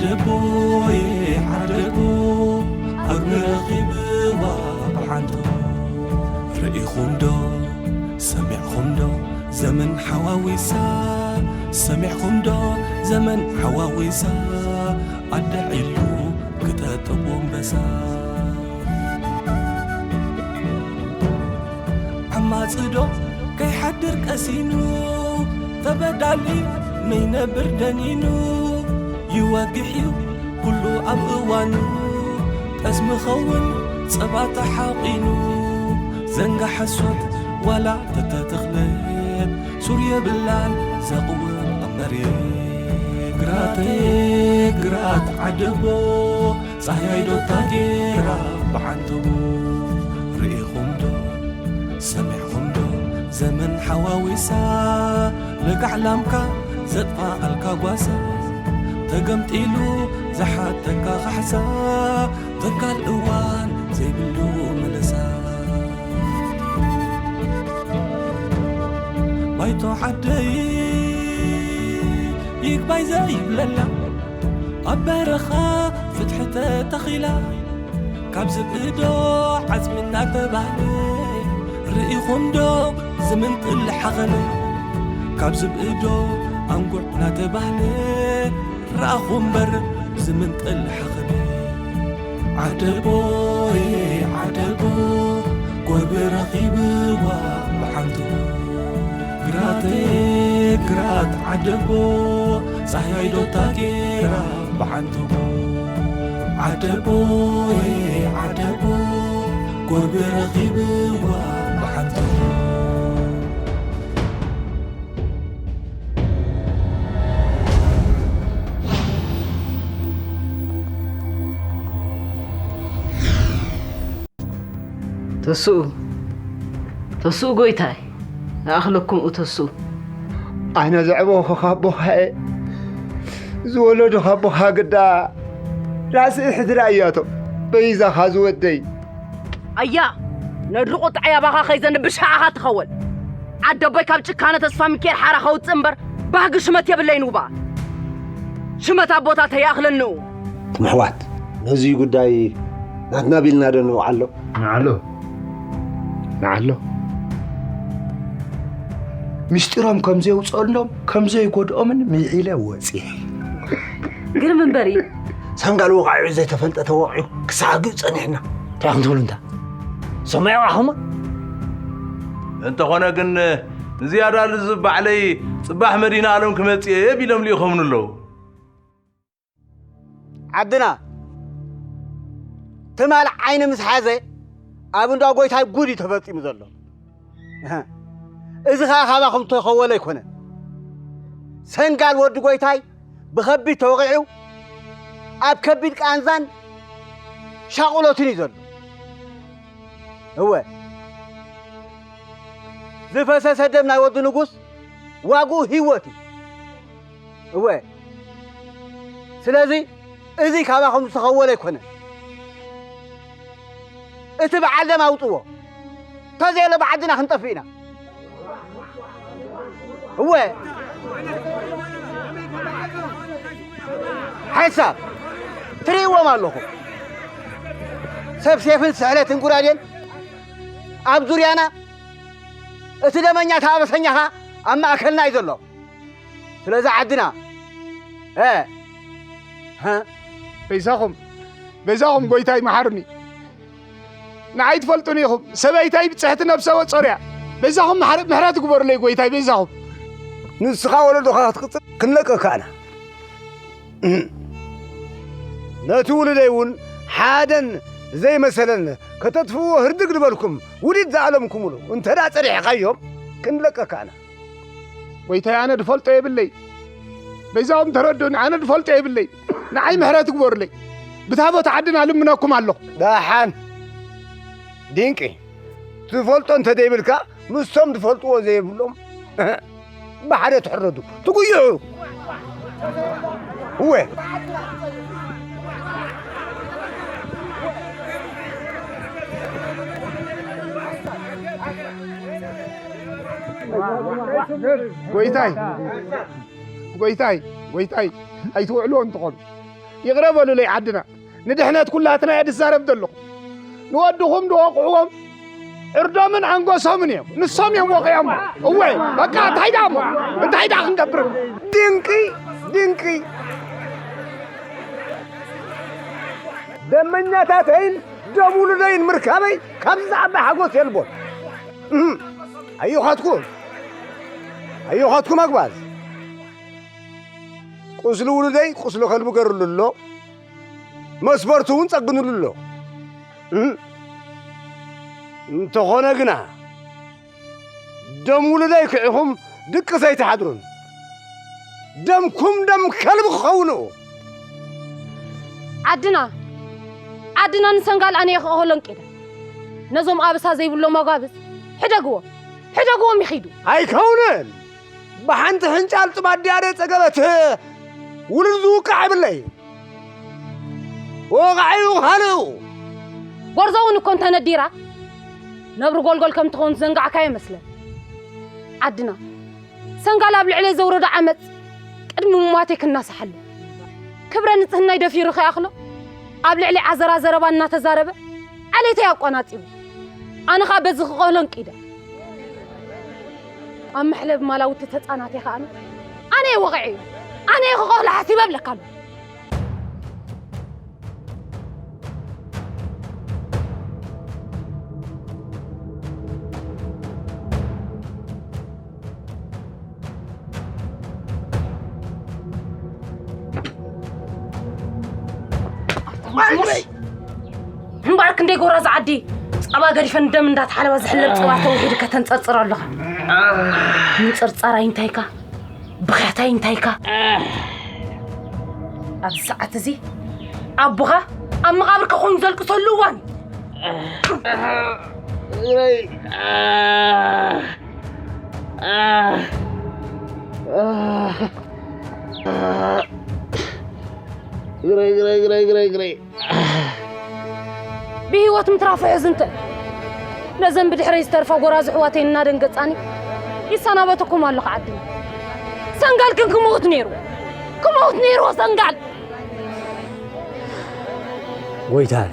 ዓደቦየ ዓደቦ፣ ኣግሪ ረኺብዋ ብሓንቶ። ርኢኹም ዶ ሰሚዕኹም ዶ ዘመን ሓዋዊሳ? ሰሚዕኹም ዶ ዘመን ሓዋዊሳ? ኣደ ዒሉ ክጠጥቦ ኣንበሳ። ዓማጺ ዶ ከይሓድር ቀሲኑ፣ ተበዳሊ ነይነብር ደኒኑ። ይወግሕ እዩ ኩሉ ኣብ እዋኑ፣ ጠስሚ ኸውን ጸባ ተሓቒኑ። ዘንጋ ሓሶት ዋላ ተተተኽለት፣ ሱር የብላን ዘቕውም ኣብ መሬት። ግራተይ ግራት ዓደቦ፣ ጻህያይ ዶ ታጌራ ብዓንተቦ። ርኢኹም ዶ ሰሚዕኹም ዶ ዘመን ሓዋዊሳ? ለጋዕ ላምካ ዘጥፋኣልካ ጓሳ፣ ተገምጢሉ ዝሓተካ ካሕሳ፣ ተካል እዋን ዘይብሉ ምልሳ። ባይቶ ዓደይ ይግባይ ዘይብለላ፣ ኣብ በረኻ ፍትሒ ተተኺላ፣ ካብ ዝብኢ ዶ ዓጽሚ እናተባህለ፣ ርኢኹም ዶ ዝምንጥል ሓኸነ? ካብ ዝብኢ ዶ ኣንጉዕ እናተባህለ፣ ረኣኹ እምበር ዝምንጥል ሓኸነ። ዓደቦይ ዓደቦ፣ ጎርቢ ረኺብዋ ብሓንቱ። ግራተይ ግራት ዓደቦ፣ ጻህያይ ዶ ታጌራ ብሓንቱ። ዓደቦይ ዓደቦ፣ ጎርቢ ረኺብዋ ብሓንቱ። ተስኡ፣ ተስኡ ጎይታይ፣ ይኣኽለኩም ተስኡ። ኣነ ዘዕበኹኻ ኣቦኻ እየ። ዝወለዱኻ ኣቦኻ ግዳ ራእሲ እሕድራ እያቶ። በይዛኻ ዝወደይ። ኣያ፣ ነድሪ ቁጥዐይ ኣባኻ ከይዘንብ ብሻዕኻ ትኸወል። ዓደቦይ ካብ ጭካነ ተስፋ ሚካኤል ሓራ ከውፅእ እምበር ባህጊ ሽመት የብለይን ውባ። ሽመት ኣቦታተይ ይኣኽለኒ። ትምሕዋት፣ ነዚ ጉዳይ ናትና ቢልና ዶ ንውዓሎ? ንዓሎ። ንዓሎ። ምስጢሮም ከም ዘየውፅኦሎም፣ ከም ዘይጎድኦምን ምዒለ ወፂኤ። ግርም እምበር እዩ። ሰንጋል ወቓዒዑ ዘይተፈልጠ ተወቒዑ ክሳግእ ጸኒሕና። እንታይ ኢኹም ትብሉ እንታ? ሰማይ ዋኹማ? እንተኾነ ግን ንዝያዳ ልዝብ ባዕለይ ጽባሕ መዲና ኣለም ክመጽእ እየ ቢሎም ልኢኾምኒ ኣለዉ። ዓድና ትማል ዓይኒ ምስ ሓዘ ኣብ እንዳ ጎይታይ ጉድ እዩ ተፈጺሙ ዘሎ። እህ፣ እዚ ኸኣ ካባኹም ተኸወለ ኣይኮነን። ሰንጋል ወዲ ጎይታይ ብኸቢድ ተወቒዑ ኣብ ከቢድ ቃንዛን ሻቑሎትን እዩ ዘሎ። እወ፣ ዝፈሰሰ ደም ናይ ወዲ ንጉስ ዋግኡ ህይወት እዩ። እወ፣ ስለዚ እዚ ካባኹም ዝተኸወለ ኣይኮነን። እቲ በዓል ደም ኣውጽዎ። ተዘየለ ብዓድና ክንጠፍእ ኢና። እወ። ሓንሳብ ትርእይዎም ኣለኹም። ሰብ ሴፍን ስሕለትን ጉራዴን ኣብ ዙርያና፣ እቲ ደመኛ እቲ ኣበሰኛ ኸኣ ኣብ ማእከልና እዩ ዘሎ። ስለዚ ዓድና፣ እ፣ ሀ? በይዛኹም፣ በይዛኹም ጎይታይ መሓርኒ። ንዓይ ትፈልጡኒ ኢኹም። ሰበይተይ ብጽሕቲ ነብሰ ወጾር እያ። በይዛኹም ምሕረ-፣ ምሕረት ግበሩለይ ጎይታይ፣ በይዛኹም። ንስኻ ወለዶኻ ክትቅጽል ክንለቀካ ኢና። ነቲ ውሉደይ እውን ሓደን ዘይመሰለን ከተጥፍዎ ህርድግ ዝበልኩም ውዲት ዝኣለምኩምሉ እንተ ደኣ ጸኒሕካዮም ክንለቀካ ኢና። ጎይታይ፣ ኣነ ድፈልጦ የብለይ። በይዛኹም ተረድኡኒ፣ ኣነ ድፈልጦ የብለይ። ንዓይ ምሕረት ግበሩለይ። ብታቦት ዓድና ልምነኩም ኣለኹ። ደሓን። ድንቂ። ትፈልጦ እንተ ዘይብልካ፣ ምስቶም ዝፈልጥዎ ዘይብሎም ብሓደ ትሕረዱ፣ ትጉይዑ። እወ። ጎይታይ፣ ጎይታይ፣ ጎይታይ፣ ኣይትውዕልዎ እንትኾኑ። ይቕረ በሉለይ ዓድና። ንድሕነት ኩላትና እየ ዝዛረብ ዘለኹ። ንወድኹም ዝወቕዕዎም ዕርዶምን ኣንጎሶምን እዮም። ንሶም እዮም ወቒዖሞ። እወ፣ በቃ እንታይ ደኣ እሞ? እንታይ ደኣ ክንገብር? ድንቂ፣ ድንቂ። ደመኛታተይን ደም ውሉደይን ምርካበይ ካብዚ ዝዓቢ ሓጎስ የልቦን። እህም፣ ኣዮኻትኩም፣ ኣዮኻትኩም ኣግባዝ። ቁስሊ ውሉደይ ቁስሊ ከልቢ ገርሉ ኣሎ፣ መስበርቱ እውን ጸግንሉ ኣሎ። እም፣ እንተኾነ ግና፣ ደም ውሉደይ ክዒኹም ድቅስ ኣይትሓድሩን። ደምኩም ደም ከልቢ ክኸውን እዩ። ዓድና፣ ዓድና ንሰንጋል ኣነ እየ ክቐህሎ እንቂደ። ነዞም ኣበሳ ዘይብሎም ኣጓብዝ፣ ሕደግዎም፣ ሕደግዎም ይኺዱ። ኣይከውንን። ብሓንቲ ሕንጫል ጥብ ኣዲኣ ደይ ጸገበት ውሉድ ዝውቃዕ የብለይ። ወቓዒኡ ካልኡ። ጎርዞ እውን እኮ እንተነዲራ፣ ነብሪ ጎልጎል ከም ትኸውን ዝዘንጋዕካዮ መስለን። ዓድና፣ ሰንጋል ኣብ ልዕለይ ዘውረዶ ዓመጽ ቅድሚ ምሟተይ ክናሳሓሉ። ክብረ ንጽህናይ ደፊሩ ከይኣኽሎ፣ ኣብ ልዕሊ ዓዘራ ዘረባ እናተዛረበ፣ ዓሌተይ ኣቆናጺቡ። ኣነ ኸኣ በዚ ክቐህሎ እንቂደ። ኣብ መሕለቢ ማላውቲ ተጻናቴ ከኣ ኣነ እየ ወቒዐዮ። ኣነ እየ ክቐህሎ ሓሲበ እብለካ ኣለኹ። እምበኣር ክንደይ ጎራዙ ዓዲ ጸባ ገዲፈን ደም እንዳተሓለባ ዝሕለብ ጸባ ተውሒዱ ከተንጸርጽር ኣለኻ። ምንጽርጻራይ እንታይካ? ብኽያታይ እንታይካ? ኣብዚ ሰዓት እዚ ኣቦኻ ኣብ መቓብርካ ኮይኑ ዘልቅሰሉ እዋን እዩ። ግረይ፣ ግረይ፣ ግረይ፣ ግረይ፣ ግረይ። ብህይወት ምትራፉ ሕዚ እንተ ነዘን ብድሕረይ ዝተርፋ ጎራዙ ኣሕዋተይ እናደንገጻኒ ይሰናበተኩም ኣለኹ ዓድና። ሰንጋል ግን ክመውት ነይሩ፣ ክመውት ነይርዎ ሰንጋል። ጎይታይ፣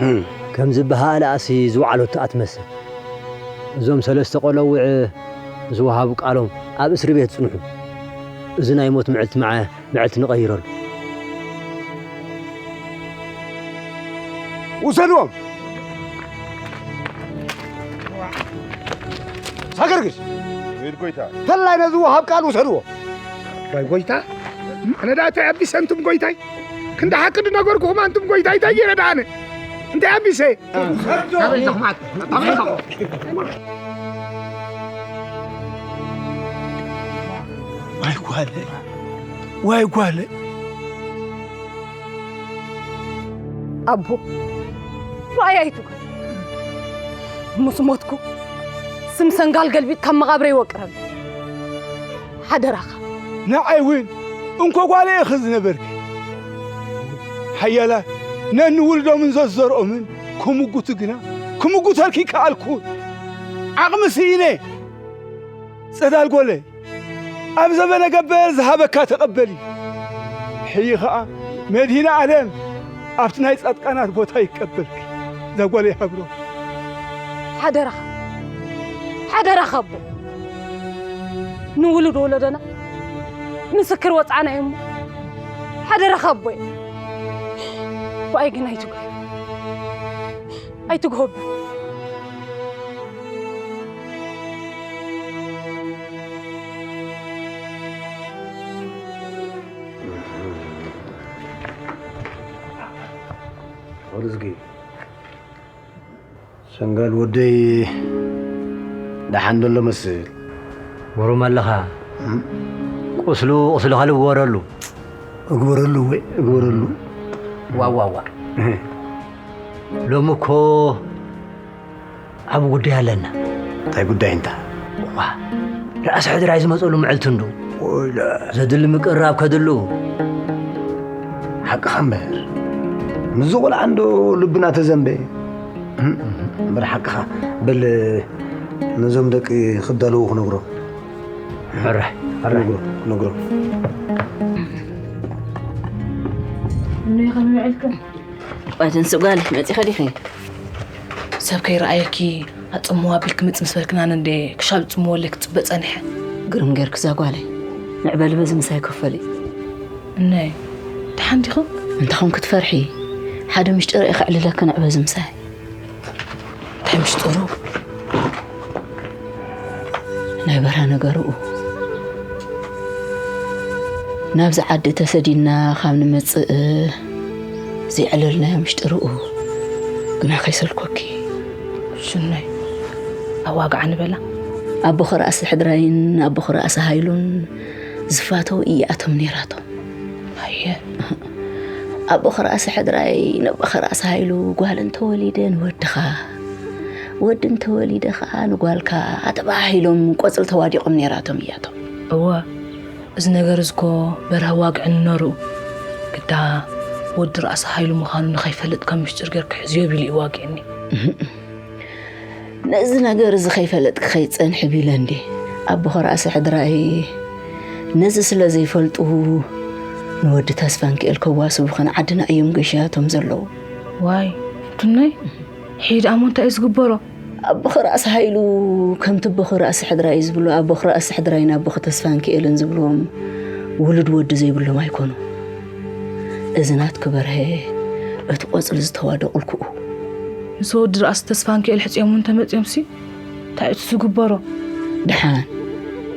እም። ከም ዝበሃል ኣእሲ ዝወዓሎ እትኣ ትመስል። እዞም ሰለስተ ቆለውዕ ዝወሃቡ ቃሎም ኣብ እስሪ ቤት ጽንሑ። እዚ ናይ ሞት ምዕልቲ መዓ ምዕልቲ ንቐይረሉ። ውሰድዎም። ሳገርግሽ። ወይድ ጎይታ። ተላይ ነዚ ወሃብ ቃል ውሰድዎ። ዋይ ጎይታ፣ ኣነ ደኣ እንታይ ኣቢሰ ኣንቱም ጎይታይ? ክንዲ ሓቂ ዝነገርኩኹም ኣንቱም ጎይታይ እንታይ ገይረ ደኣ ኣነ? እንታይ ኣቢሰ? ኣበይ ኢኹም ኣት-? ኣበይ ኢኹም? ዋይ ጓለ፣ ዋይ ጓለ። ኣቦ፣ ራእይ ኣይትጉ። ምስ ሞትኩ ስም ሰንጋል ገልቢጥ ካብ መቓብረይ ወቅረሉ። ሓደራኻ። ንዓይ እውን እንኮ ጓለ ኢኺ ዝነበርኪ። ሓያላት ነንውልዶምን ዘዘርኦምን ክምጉቱ ግና ክምጉተልኪ ከኣልኩ። ዓቕሚ ስኢነ። ጸዳል ጓለይ፣ ኣብ ዘበነ ገበር ዝሃበካ ተቐበሊ። ሕዪ ኸኣ መድሂነ ዓለም ኣብቲ ናይ ጻድቃናት ቦታ ይቀበልኪ። እዛ ጓለይ ሃብሮ። ሓደራኻ፣ ሓደራኻ ኣቦ። ንውሉድ ወለዶና ምስክር ወጽዓና እዩ እሞ፣ ሓደራኻ ኣቦይ። ብኣይ ግን ኣይትጉህ፣ ኣይትጉህ ኣቦ። ርዝጊ፣ ሰንጋል ወደይ ደሓን ዘሎ መስል። ወሩም ኣለኻ። እም? ቁስሉ ቁስልኻ ልግበረሉ። እግበረሉ ወይ እግበረሉ። ዋዋዋ። እህ። ሎሚ እኮ ዓቢ ጉዳይ ኣለና። እንታይ ጉዳይ እንታ? እዋ፣ ርኣስ ሕድራይ ዝመጸሉ ምዕልቲ እንዶ። ወይለ። ዘድሊ ምቅርራብ ከድሉ። ሓቅኻ እምበር። ምስዚ ቆልዓ እንዶ ልብና ተዘንበ። እም፣ እምበር ሓቅኻ። በል፣ ነዞም ደቂ ክዳለዉ ክነግሮም። ሕራይ፣ ሕራይ። ክነግሮም፣ ክነግሮም። ከመይ ውዒልክን? ዋይ ትንሱ ጓል፣ መጺኺ ዲኺ? ሰብ ከይረኣየኪ ኣጽምዋ ኣቢልኪ ምጽ ምስ በልክና እንዴ ክሻብ ጽምወለይ ክጽበ ጸኒሐ። ግርም ጌርኪ እዛ ጓለይ። ንዕበሊ በዚ ምሳይ ክፈሊ። እነይ፣ ደሓን ዲኹም? እንተኹም ክትፈርሒ፣ ሓደ ምሽጢር እየ ከዕልለኪ ንዕበዚ ምሳይ። እንታይ ምሽጢሩ? ናይ በርሀ ነገርኡ። ናብዚ ዓዲ ተሰዲድና ካብ ንመጽእ ዘይዕለልናዮ ምሽጢርኡ ግና ከይሰልኮኪ። ሽነይ ኣዋግዓ ንበላ። ኣቦ ኸርኣሲ ሕድራይን ኣቦ ኸርኣሲ ሃይሉን ዝፋተው እያቶም ነይራቶም። ኣየ። ኣቦ ኸርኣሲ ሕድራይ ነቦ ኸርኣሲ ሃይሉ ጓል እንተወሊደ ንወድኻ፣ ወዲ እንተወሊደ ኸዓ ንጓልካ ኣተባሂሎም ቆጽሊ ተዋዲቖም ነይራቶም እያቶም። እወ፣ እዚ ነገር እዚ እኮ በርሀ ዋግዒ ንነሩ ግዳ ወዲ ራእሲ ሃይሉ ምዃኑ ንኸይፈልጥ ከም ምሽጢር ጌርካ ሕዝዮ ቢሉ እዩ ዋጊዕኒ። ነዚ ነገር እዚ ከይፈለጥኪ ከይትጸንሒ ቢለ እንዴ። ኣቦ ኸርኣሲ ሕድራይ ነዚ ስለ ዘይፈልጡ ንወዲ ተስፋንኪኤል ከዋስቡ ኸን ዓድና እዮም ገሽያቶም ዘለዉ። ዋይ፣ ፍቱነይ፣ ሒድ ኣሞ እንታይ እዩ ዝግበሮ? ኣቦ ኸርኣሲ ሃይሉ ከምቲ ኣቦ ኸርኣሲ ሕድራይ ዝብሉ ኣቦ ኸርኣሲ ሕድራይን ኣቦ ኸተስፋንኪኤልን ዝብልዎም ውሉድ ወዲ ዘይብሎም ኣይኮኑ። እዚ ናትኪ በርሀ እቲ ቆጽሊ ዝተዋደቑልክኡ። ምስ ወዲ ራእሲ ተስፋንኪኤል ሕጽዮሙ እንተመጽዮምሲ እንታይ እቲ ዝግበሮ? ደሓን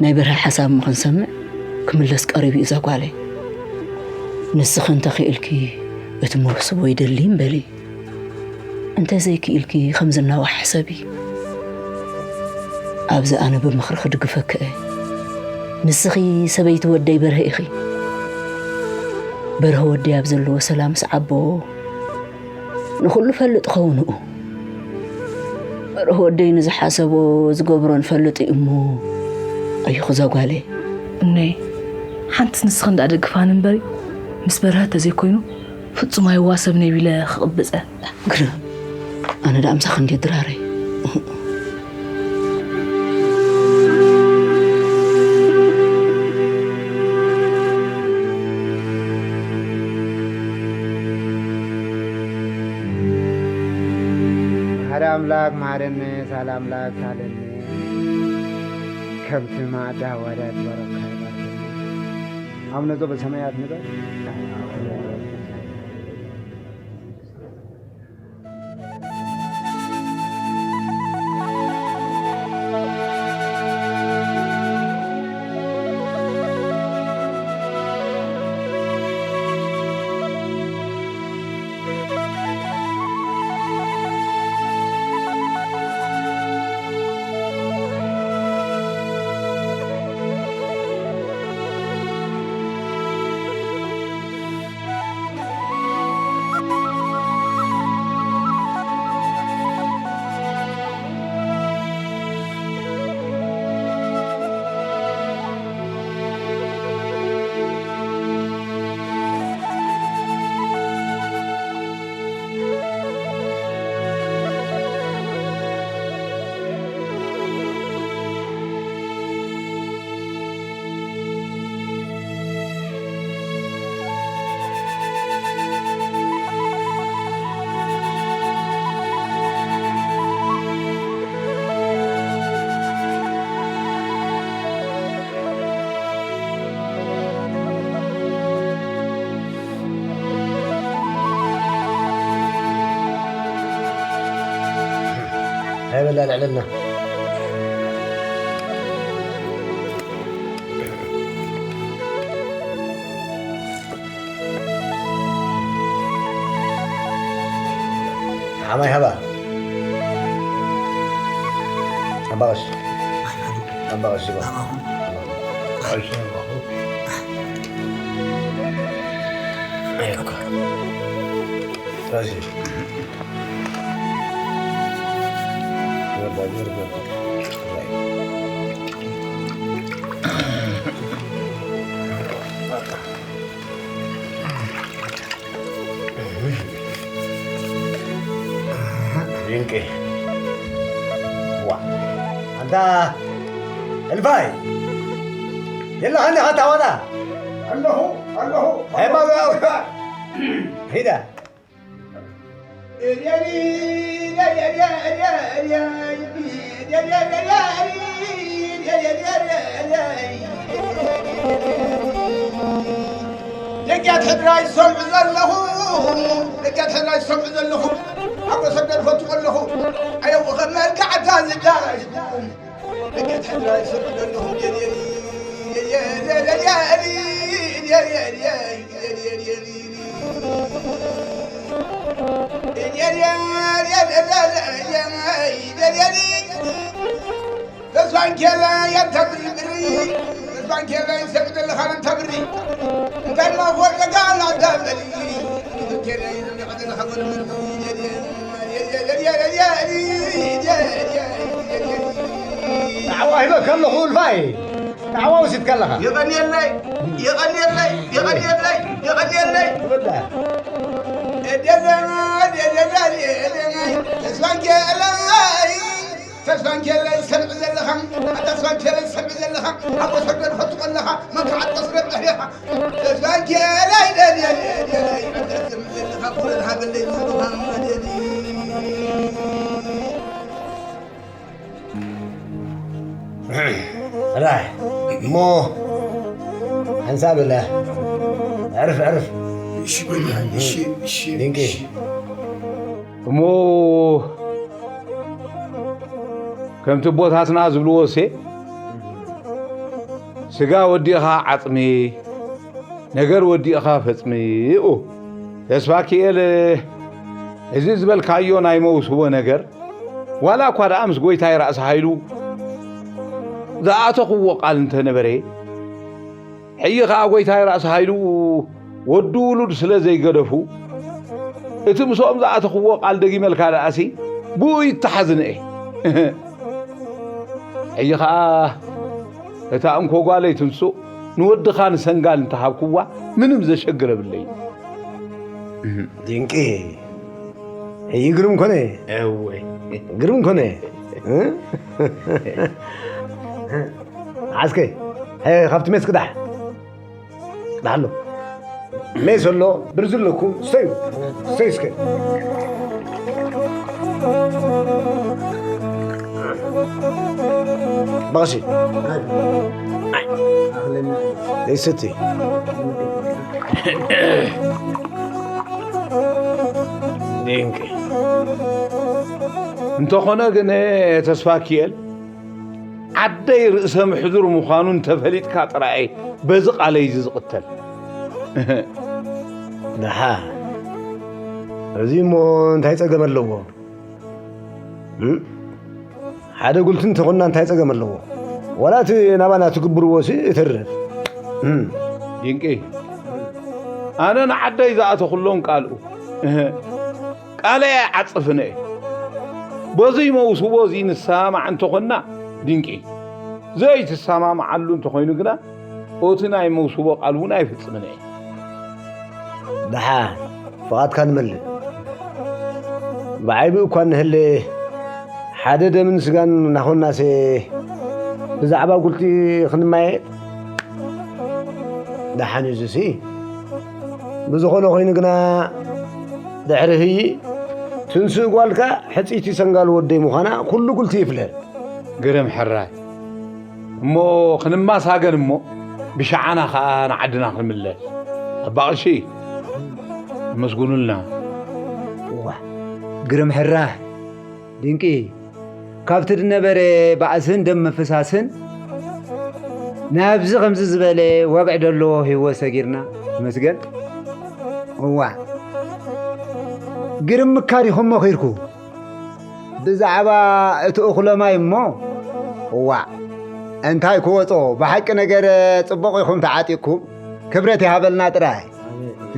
ናይ በርሀ ሓሳብ እሞ ክንሰምዕ ክምለስ ቀሪቡ እዩ እዛ ጓለይ። ንስኺ እንተኽኢልኪ እቲ መውስቦ ይደሊ እምበሊ። እንተዘይክኢልኪ ከም ዝናዋሕ ሕሰቢ። ኣብዚ ኣነ ብምኽሪ ክድግፈኪ እየ። ንስኺ ሰበይቲ ወደይ በርሀ ኢኺ። በርሀ ወደይ ኣብ ዘለዎ ሰላም ስዓቦ ንኹሉ ፈልጥ ኸውንኡ። በርሀ ወደይ ንዝሓሰቦ ዝገብሮ ንፈልጥ እዩ እሞ ኣየኹ እዛ ጓለይ። እነይ፣ ሓንትስ ንስኺ እንዳደግፋኒ እምበሪ ምስ በርሀ ተዘይኮይኑ ፍጹም ኣይዋሰብን እየ ቢለ ክቕብጸ። ግርም። ኣነ ደኣ ምሳኺ እንድየ ድራረይ። መሓሪ ኣምላክ መሓረኒ፣ ሳል ኣምላክ ሳለኒ። ከምቲ ማዕዳ ሃዋርያት ባረካ ይባርከኒ። አቡነ ዘበሰማያት ንበል። ሃይ በላ ልዕልና። ሓማይ ሃባ። ኣባቕሽ። ኣባቕሽ ይባ። ኣባኹ። ኣባኹ። ኣይኮ። ራዚ። ድንቂ። ዋ። ኣንታ እልፋይ። የለኻ እንዲኻ ታዋታ? ኣለኹ፣ ኣለኹ። ሃይማኖት። ሄዳ። ደጃት ሕድራይ ዝሰምዑ ዘለኹ፣ ደጃት ሕድራይ ዝሰምዑ ዘለኹ፣ ኣብ መሰገድ ፈቱ ኣለኹ። ኣየው ኸመልካ ዓዳ ዝዳራይ ደጃት ሕድራይ ዝሰምዑ ዘለኹ። ተስፋንኬላ ያንተብሪ ብሪ፣ ተስፋንኬላ ይሰግደልኻ እንተብሪ። እንታይ ማኾር ደጋና ዳበሪ፣ ተስፋንኬላ ይዘምር ዘለኻ ጎልመል። ዳዕዋ ሂበ ከለኹ እልፋይ፣ ዳዕዋ ወሲድካ ኣለኻ። የቐንየለይ፣ የቐንየለይ፣ የቐንየለይ፣ የቐንየለይ። ትብዳ። ደደና፣ ደደና፣ ደደና፣ ተስፋንኬላ ተስፋንኬለይ ሰምዕ ዘለኻ፣ ተስፋንኬለይ ሰምዕ ዘለኻ፣ ኣብ ወሰገድ ፈትቆ ኣለኻ፣ መብርዓት ቀስረ ብሕሪኻ። ተስፋንኬለይ ደልየለይ፣ ደልየለይ፣ ሰምዕ ዘለኻ፣ ኩለን ሃበለይ ዝብሉኻ መደዲ። ራይ፣ እሞ ሓንሳብ እለ፣ ዕርፍ፣ ዕርፍ። እሺ፣ ጎይታ፣ እሺ፣ እሺ፣ ድንቂ። እሺ። እሞ ከምቲ ኣቦታትና ዝብልዎ ሴ፣ ስጋ ወዲእኻ ዓጽሚ፣ ነገር ወዲእኻ ፈጽሚ። እኡ፣ ተስፋኪኤል፣ እዚ ዝበልካዮ ናይ መውስቦ ነገር፣ ዋላ እኳ ደኣ ምስ ጎይታይ ራእሲ ሃይሉ ዝኣተኽዎ ቃል እንተነበረ፣ ሕጂ ኸኣ ጎይታይ ራእሲ ሃይሉ ወዲ ውሉድ ስለ ዘይገደፉ፣ እቲ ምስኦም ዝኣተኽዎ ቃል ደጊመልካ ደኣሲ ብኡ ይተሓዝን እየ። ሕጂ ኸኣ እታ እንኮ ጓለይ ትንሱእ ንወድኻ ንሰንጋል እንተሃብክዋ ምንም ዘሸግር የብለይን። ድንቂ። ሕጂ ግርም ኮነ። እወ። ግርም ኮነ። እ? ዓስከ፣ ሀ፣ ካብቲ ሜስ ቅዳሕ። ቅዳሕ ኣሎ። ሜስ ኣሎ፣ ብርዚ ኣለኩም። ስተዩ። ስተዩ እስከ። በቐሲ። ዘይሰቲ። ድንቂ። እንተኾነ ግን ተስፋኪኤል፣ ዓደይ ርእሰ ምሕዙር ምዃኑ እንተፈሊጥካ ጥራይ በዚ ቃለይ እዚ ዝቕተል። ደሓ፣ እዚ እሞ እንታይ ጸገም ኣለዎ? እም? ሓደ ጉልቲ እንተኾንና እንታይ ጸገም ኣለዎ? ዋላ እቲ ናባና ትግብርዎ ሲ እትርፍ። እም። ድንቂ። ኣነ ንዓደይ ዝኣተኹሎም ቃልኡ። እህ። ቃለይ ኣይዓጽፍን እየ። በዙይ መውስቦ እዚ ንሰማማዕ እንተኾንና ድንቂ። ዘይትሰማምዓሉ እንተኾይኑ ግና፣ ኦቲ ናይ መውስቦ ቃል እውን ኣይፍጽምን እየ። ደሓን፣ ፍቓድካ ንመልእ። ብዓይቢ እኳ እንህለ፣ ሓደ ደምን ስጋን ናኾናሴ ብዛዕባ ጉልቲ ክንማየጥ ደሓን እዩ እዙሲ። ብዝኾነ ኮይኑ ግና፣ ድሕሪ ህዪ ትንስእ ጓልካ ሕጽይቲ ሰንጋል ወደይ ምዃና ኩሉ ጉልቲ ይፍለጥ። ግርም ሕራይ። እሞ ክንማሳገን እሞ ብሸዓና ኸኣ ንዓድና ክንምለስ። ኣባ ቐሺ፣ ኣመስግኑልና። እዋ፣ ግርም ሕራይ፣ ድንቂ። ካብቲ ዝነበረ ባእስን ደም ምፍሳስን ናብዚ ከምዚ ዝበለ ወግዒ ዘለዎ ህይወት ሰጊርና፣ ይመስገን። እዋ፣ ግርም ምካር ኢኹም መኺርኩ። ብዛዕባ እቲ እኹለ ማይ እሞ፣ እዋእ፣ እንታይ ክወጾ፣ ብሓቂ ነገር ጽቡቕ ኢኹም ተዓጢቕኩም፣ ክብረት ይሃበልና ጥራይ።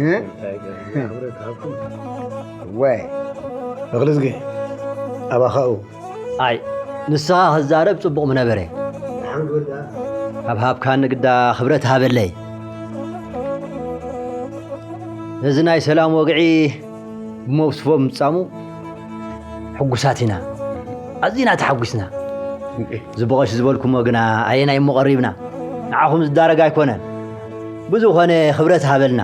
እ? ወይ፣ እኽልዝጊ፣ ኣባኻኡ። ኣይ፣ ንስኻ ክዛረብ ጽቡቕ ምነበረ። ካብ ሃብካኒ ግዳ ክብረት ሃበለይ። ነዚ ናይ ሰላም ወግዒ ብመውስቦ ምጻሙ ሕጉሳት ኢና። ኣዚና ተሓጒስና። እዚ በቐሽ ዝበልኩሞ ግና ኣየናይ እሞ ቀሪብና። ንዓኹም ዝዳረግ ኣይኮነን። ብዝኾነ ክብረት ሃበልና።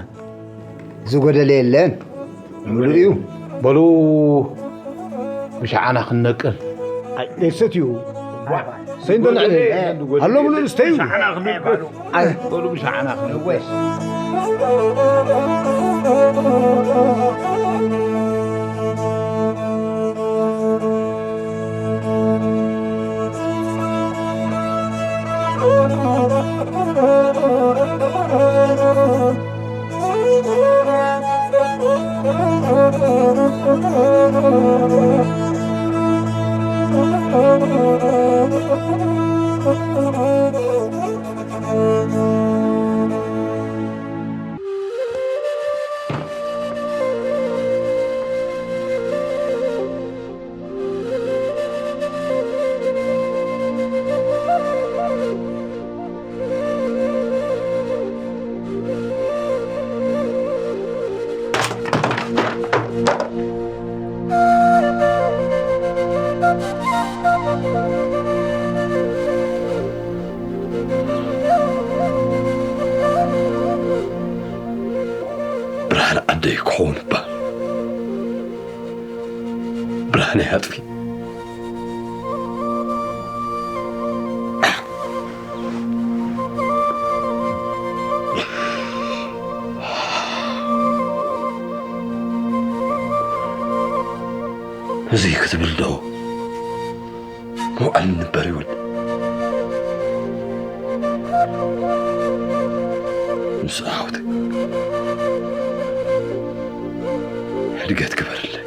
ዝጎደለ የለን። ምሉእ እዩ። በሉ ብሻዕና ክንነቅል። ኣይሰትዩ። ሰይንዶ ንዕሊ። ሃሎ ምሉእ ስተዩ። ብሻዕና ክንነቅል። ኣይ፣ በሉ ብሻዕና ክንነቅል። ብርሃን ዓደይ ክኸውን እባ። ብርሃነይ ኣጥፊ። እዚ ክትብል ዶ ምውዓል ንበር ይብል። ምስ ዓወት ሕድገት ግበርለይ።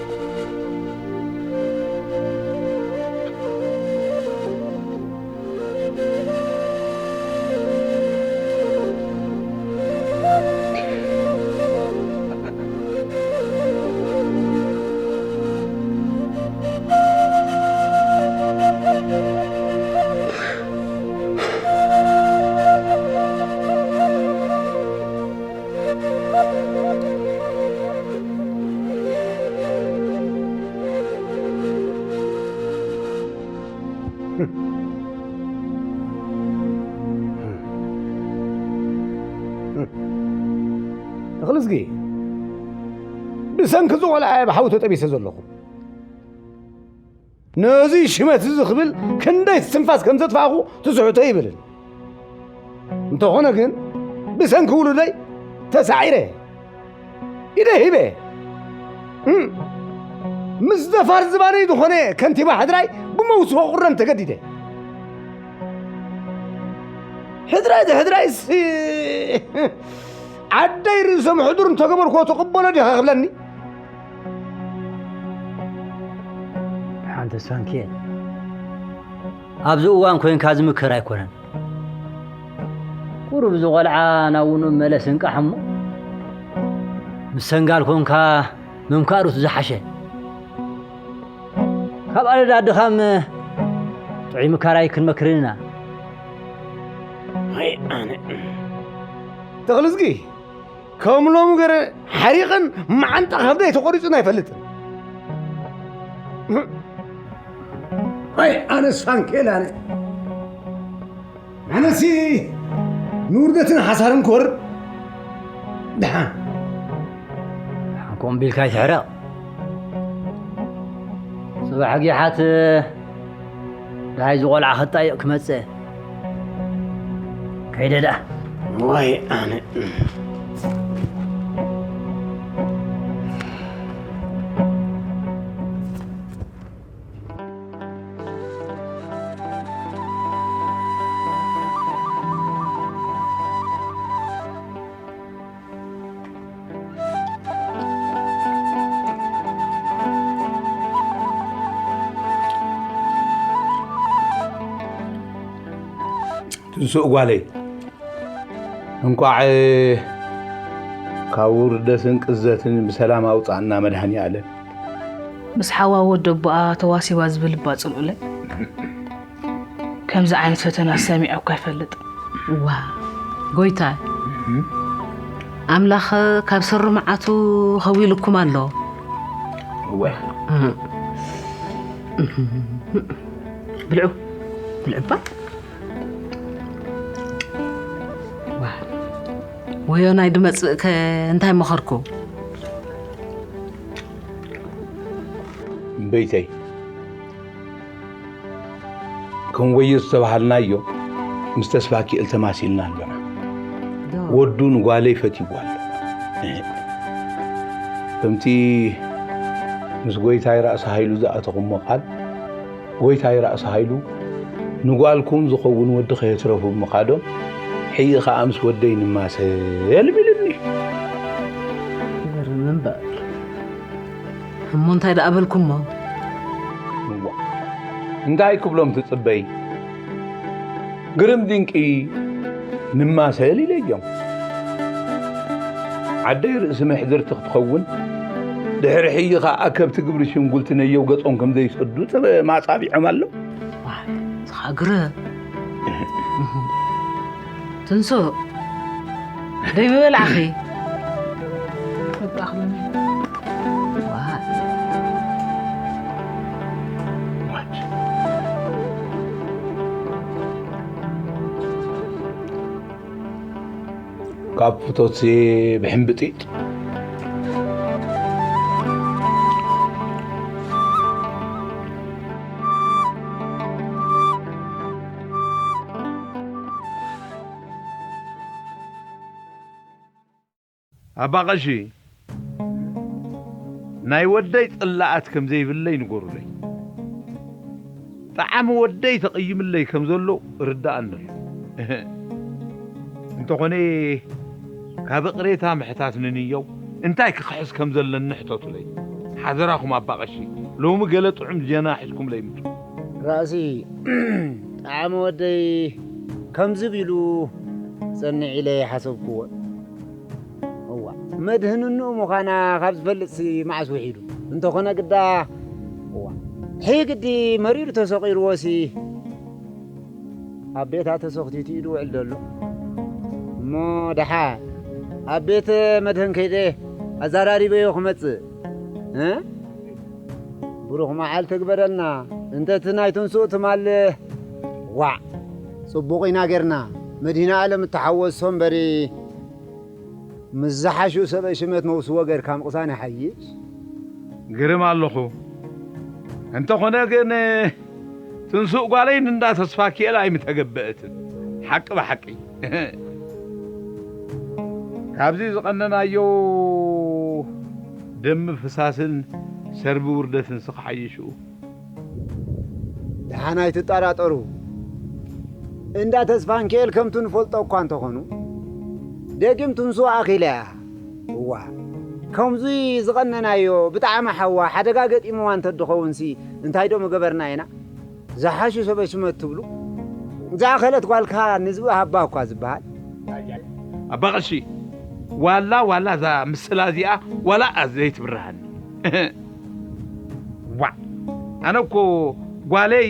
ተኽልዝጊ፣ ብሰንኪ ዝቖልዓ እየ ብሓዊ ተጠቢሰ ዘለኹ። ነዚ ሽመት እዚ ክብል ክንደይ ትንፋስ ከም ዘጥፋእኹ ትስሕቶ ይብልን። እንተኾነ ግን ብሰንኪ ውሉደይ ተሳዒረ። ኢደ ሂበ። እም፣ ምስ ደፋር ዝባነይ ዝኾነ ከንቲባ ሕድራይ ብመውስቦ ክረም ተገዲደ። ሕድራይ ሕድራይስ ዓደይ ርእሶም ሕዱር እንተገበርክዎ ትቕበሎ ዲኻ ክብለኒ? ሓንቲ ሳንኪ ኣብዚ እዋን ኮይንካ ዝምከር ኣይኮነን። ቁሩብ ዝቖልዓ ናብ ውኑ መለስ እንቃሕ እሞ፣ ምስ ሰንጋል ኮንካ ምምካሩስ ዝሓሸ። ካብ ኣለዳ ድኻም ጥዑይ ምካራይ ክንመክርን ኢና። ኣይ ኣነ። ተኽልዝጊ፣ ከም ሎሚ ገረ ሓሪቕን መዓንጣ ከብደይ ተቖሪጹን ኣይፈልጥን። ኣይ ኣነ ሳንኬል ኣነ። ኣነሲ ንውርደትን ሓሳርን ክወርድ ደሓን። ሓንኮም ቢልካ ይትሕረቕ። ጽባሕ ጊሓት ደሃይ ዝቖልዓ ክጣየቕ ክመጽእ። ከይደ ደኣ። ዋይ ኣነ። ትንሱእ ጓለይ፣ እንቋዕ ካብ ውርደትን ቅዘትን ብሰላም ኣውጻእና መድሃኒ ኣለም። ምስ ሓዋ ወዲ ኣቦኣ ተዋሲባ ዝብል እባ ጽልኡለይ። ከምዚ ዓይነት ፈተና ሰሚዐ እኳ ኣይፈልጥ። ዋ፣ ጎይታ፣ ኣምላኽ ካብ ሰሩ መዓቱ ኸዊልኩም ኣሎ። እወ። ብልዑ፣ ብልዑ እባ። ዋ፣ ወዮ ናይ ድመጽእ ከ እንታይ መኸርኩ? ጎይተይ፣ ከም ወዮ ዝተባሃልናዮ ምስ ተስፋኪኤል ተማሲልና ኣሎና። ወዱ ንጓለይ ፈትይዋ ኣሎ። ከምቲ ምስ ጎይታይ ራእሲ ሃይሉ ዝኣተኹሞ ቃል፣ ጎይታይ ራእሲ ሃይሉ ንጓልኩም ዝኸውን ወዲ ከየትረፉ ብምኻዶም፣ ሕጂ ኸኣ ምስ ወደይ ንማሰል ቢሉኒ። ይገርም እምበር። እሞ እንታይ ደኣ በልኩሞ? እዋ፣ እንታይ ክብሎም ትጽበይ? ግርም ድንቂ ንማሰል ኢለዮም። ዓደይ ርእሲ መሕድርቲ ክትኸውን፣ ድሕሪ ሕጂ ኸኣ ከብቲ ግብሪ ሽንጉልቲ ነየው ገጾም ከም ዘይሰዱ ተማጻቢዖም ኣለዉ። ዋይ፣ እዚ ኸኣ ግርም። ትንሱ፣ ደይ ምበላዕኺ? ካብ ፍቶት ብሕምብጢጥ። ኣባ ቀሺ፣ ናይ ወደይ ጽላኣት ከም ዘይብለይ ንገሩለይ። ጠዓሚ ወደይ ተቐይምለይ ከም ዘሎ ርዳኣኒ ኣሎ። እህ። እንተኾነ፣ ካብ እቕሬታ ምሕታት ንንየው እንታይ ክኽሕስ ከም ዘለኒ ሕተቱለይ። ሓደራኹም ኣባ ቀሺ፣ ሎሚ ገለ ጥዑም ዜና ሒዝኩምለይ ምጹ። ራእሲ፣ ጠዓሚ ወደይ ከምዚ ቢሉ ጸኒዕ ኢለ ይሓሰብክዎ። እዋ፣ መድህንንኡ ምዃና ካብ ዝፈልጥሲ መዓስ ውሒዱ? እንተኾነ ግዳ፣ እዋ፣ ሕይ ግዲ መሪሩ ተሰቒርዎሲ ኣብ ቤታ ተሰኽቲቱ ኢሉ ውዕል ደሎ። እሞ ደሓ ኣብ ቤት መድህን ከይደ ኣዛራሪበዮ ክመጽእ፣ እ? ብሩኽ መዓልቲ ግበረልና። እንተ እቲ ናይ ትንስኡ ትማል፣ ዋዕ፣ ጽቡቕ ኢና ጌርና። መድህን ኣለም እተሓወሶ እምበሪ፣ ምስ ዝሓሹ ሰበ ሽመት መውስዎ ጌርካ ምቕሳን ይሓይሽ። ግርም ኣለኹ። እንተኾነ ግን፣ ትንሱእ ጓለይ ንእንዳ ተስፋኪኤል ኣይምተገበአትን። ሓቂ ብሓቂ። ካብዚ ዝቐነናዮ ደም ምፍሳስን ሰርቢ ውርደትንስ ክሓይሽኡ። ደሓን ኣይትጠራጠሩ። እንዳ ተስፋንኪኤል ከምቱ ንፈልጦ እኳ እንተኾኑ፣ ደጊም ትንሱ ኣኺላ እያ። እዋ፣ ከምዙይ ዝቐነናዮ ብጣዕሚ ሓዋ ሓደጋ ገጢምዋ እንተድኸውንሲ እንታይ ዶ ምገበርና ኢና? ዝሓሹ ሰበ ሽመት ትብሉ? ዝኣኸለት ጓልካ ንዝብኢ ሃባ እኳ ዝበሃል። ኣባ ቀሺ፣ ዋላ፣ ዋላ እዛ ምስላ እዚኣ ዋላ እያ ዘይትብርሃኒ። ዋዕ! ኣነ እኮ ጓለይ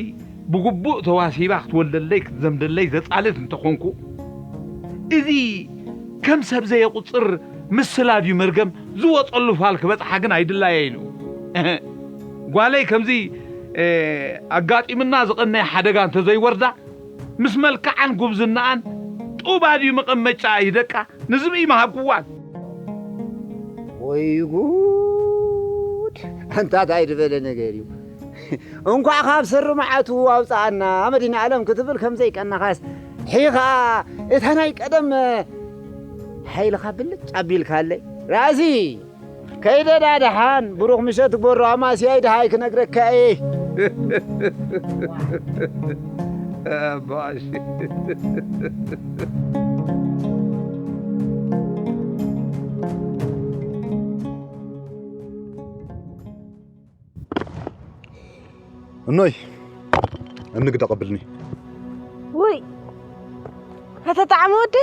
ብግቡእ ተዋሲባ ክትወልደለይ ክትዘምደለይ ዘጻልት እንተኾንኩ፣ እዚ ከም ሰብ ዘየቁጽር ምስላ ድዩ መርገም ዝወጸሉ ፋል ክበጽሓ ግን ኣይድላየይን እዩ። ጓለይ ከምዚ፣ እ፣ ኣጋጢምና ዝቐነየ ሓደጋ እንተዘይወርዳ፣ ምስ መልክዓን ጉብዝናኣን ጡባ ድዩ መቐመጫኣ እዩ ደቃ ንዝብኢ ምሃብክዋን። ወይ ጉድ! ኣንታ ታይ ዝበለ ነገር እዩ። እንኳዕ ካብ ስሪ መዓቱ ኣውፅኣና መድህን ኣለም ክትብል ከም ዘይቀናኻስ፣ ሕይ ኸዓ እታ ናይ ቀደም ሓይልኻ ብልጭ ኣቢልካለይ። ራእሲ፣ ከይደ ዳ ደሓን፣ ብሩኽ ምሸት ግበሮ፣ ኣማስያይ ደሃይ ክነግረካ እየ። ኣባሽ። እኖይ፣ እንግዳ ቀብልኒ። ውይ፣ ኣታ ጣዕሚ ወዲ፣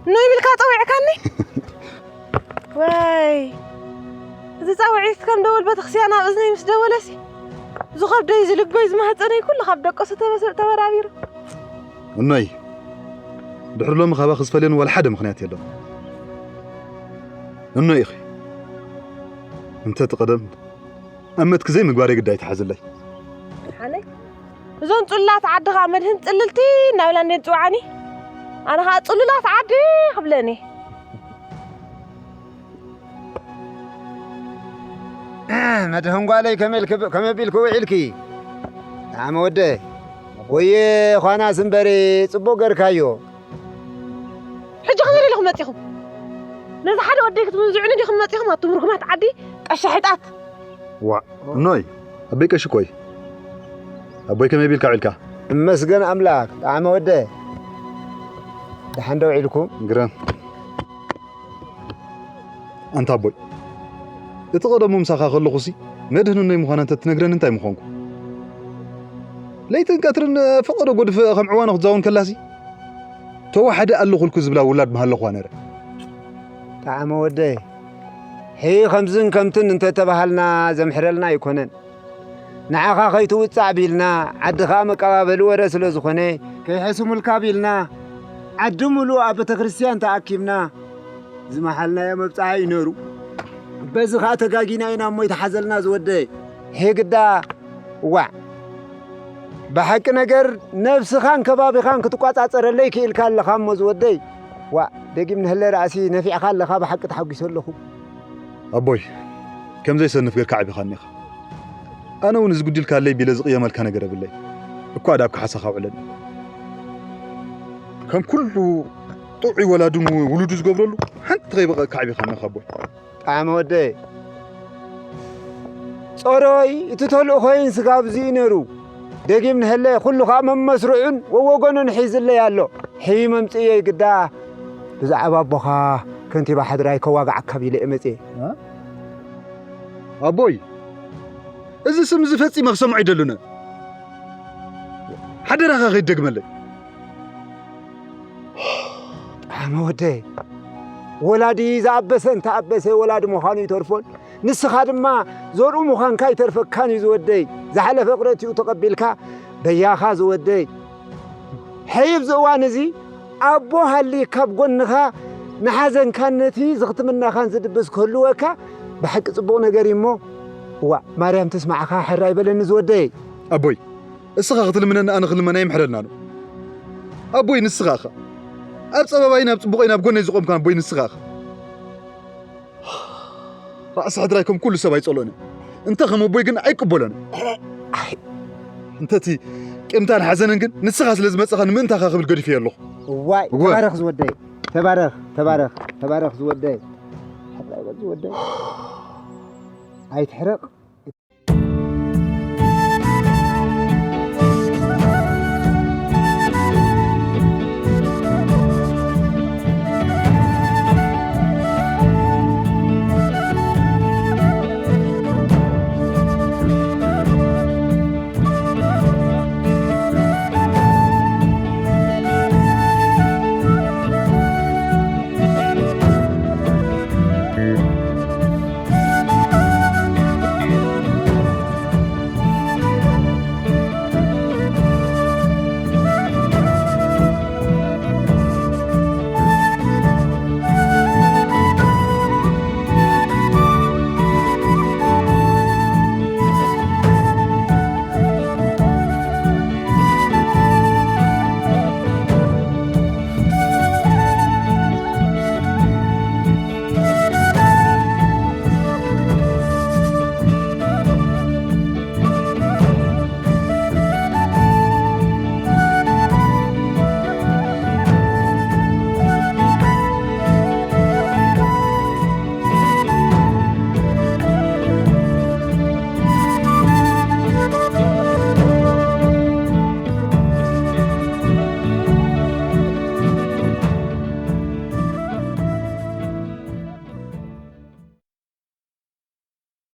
እኖይ ምልካ ጸዊዕካኒ? ወይ፣ እዚ ጻውዒት ከም ደወል ቤተክርስትያን ኣብ እዝነይ ምስ ደወለሲ፣ ዝኸብደይ፣ ዝልበይ፣ ዝማህጸነይ ኩሉ ካብ ደቀሱ ተበሰ-፣ ተበራቢሩ። እኖይ፣ ድሕሪ ሎሚ ካባኺ ዝፈልየኒ ዋላ ሓደ ምኽንያት የለን። እኖይ ኢኺ። እንተ እቲ ቀደም ኣመትኪ ዘይምግባረይ ግዳይ ተሓዝለይ። ሓነይ፣ እዞን ጽሉላት ዓዲ ኸኣ መድህን ጽልልቲ እናብላ እንዴን ጽውዓኒ። ኣነ ኸኣ ጽሉላት ዓዲ ክብለኒ። መድህን ጓለይ፣ ከመይ ኢልክ-፣ ከመይ ቢልክ ውዒልኪ? ጣዕመ ወደ፣ ወየ ዃናስ እምበሪ፣ ጽቡቕ ገርካዮ። ሕጂ ከመይ ኢልኩም መጺኹም? ነዚ ሓደ ወደይ ክትምንዝዑኒ ዲኹም መጺኹም? ኣቱም ርጉማት ዓዲ ቀሻሒጣት። ዋእ፣ እኖይ፣ ኣበይ ቀሺ ኮይ? ኣቦይ ከመይ ቢልካ ውዒልካ? እመስገን ኣምላክ፣ ጣዕመ ወደ። ደሓን ዶ ውዒልኩም? ግረም። ኣንታ ኣቦይ፣ እቲ ቀደሙ ምሳኻ ከለኹሲ መድህን እኖይ ምዃና እንተትነግረኒ እንታይ ምኾንኩ? ለይትን ቀትርን ፈቐዶ ጎድፍ ከም ዕዋኑ ክትዛውን ከላሲ፣ ተዋሕደ ኣለኹልኩ ዝብላ ውላድ ምሃለኹዋ ነረ። ጣዕመ ወደይ፣ ሕይ ከምዝን ከምትን እንተተባሃልና ዘምሕረልና ኣይኮነን። ንዓኻ ከይትውጻዕ ቢልና፣ ዓዲ ኸኣ መቀባበሊ ወረ ስለ ዝኾነ፣ ከይሐስሙልካ ቢልና፣ ዓዲ ምሉእ ኣብ ቤተ ክርስቲያን ተኣኪብና፣ ዝመሓልናዮ መብጽዓ እዩ ነሩ። በዚ ኸኣ ተጋጊና ኢና እሞ ይተሓዘልና ዝወደይ። ሄግዳ፣ ዋዕ! ብሓቂ ነገር ነብስኻን ከባቢኻን ክትቋጻጸረለይ ክኢልካ ኣለኻ እሞ ዝወደይ። ዋእ፣ ደጊም ንህለ ረኣሲ ነፊዕኻ ኣለኻ፣ ብሓቂ ተሓጒሰ ኣለኹ። ኣቦይ፣ ከም ዘይሰንፍ ጌርካ ኣዕቢኻኒ ኢኻ። ኣነ እውን እዚ ጉዲልካለይ ቢለ ዝቕየመልካ ነገር የብለይ። እኳ ዳብ ክሓሳኻ ውዕለኒ። ከም ኩሉ ጥዑይ ወላድን ውሉዱ ዝገብረሉ ሓንቲ ከይበቐቕካ ኣዕቢኻኒ ኢኻ ኣቦይ። ጣዕመ ወደይ፣ ጾሮይ እቲ ተልእኾይን ስጋብ እዚ እዩ ነይሩ። ደጊም ንህለ ኩሉ ኸኣ መመስርዑን ወወገኑን ሒዝለይ ኣሎ። ሕይ መምጽእየይ ግዳ ብዛዕባ ኣቦኻ ከንቲባ ሓድራይ ከዋግዓካ ቢለ እየ መጽየ። እ? ኣቦይ፣ እዚ ስም እዚ ፈጺመ ክሰምዖ ኣይደልን። ሓደራኻ ከይትደግመለይ። ጣዕመ ወደይ፣ ወላዲ ዝኣበሰ እንተኣበሰ ወላዲ ምዃኑ ይተርፎን፣ ንስኻ ድማ ዘርኡ ምዃንካ ይተርፈካን እዩ ዝወደይ። ዝሓለፈ ቅረቲኡ ተቐቢልካ በያኻ ዝወደይ። ሕይ ኣብዚ እዋን እዚ ኣቦ ሃልይካ ኣብ ጎንኻ ንሓዘንካን ነቲ ዝኽትምናኻን ዝድብስ ክህልወካ ብሓቂ ጽቡቕ ነገር እዩ እሞ፣ እዋእ፣ ማርያም ትስማዕኻ፣ ሕራይ በለኒ ዝወደይ። ኣቦይ፣ እስኻ ክትልምነኒ ኣነ ክልመን ኣይምሕረልናን። ኣቦይ ንስኻ ኢኻ። ኣብ ጸበባይን ኣብ ጽቡቐይን ኣብ ጎነይ ዝቖምካ ኣቦይ ንስኻ ኢኻ። ራእሲ ሕድራይ ከም ኩሉ ሰብ ኣይጸልኦን። እንተ ከም ኣቦይ ግን ኣይቅበሎን። ኣይ። እንተ እቲ ቂምታን ሓዘንን ግን ንስኻ ስለ ዝመጸኻ ንምእንታኻ ክብል ገዲፈዮ ኣለኹ። እዋይ፣ እወ። ተባረኽ ዝወደይ። ተባረኽ፣ ተባረኽ፣ ተባረኽ ዝወደይ። ሕድራይ በል ዝወደይ። ኣይትሕረቕ።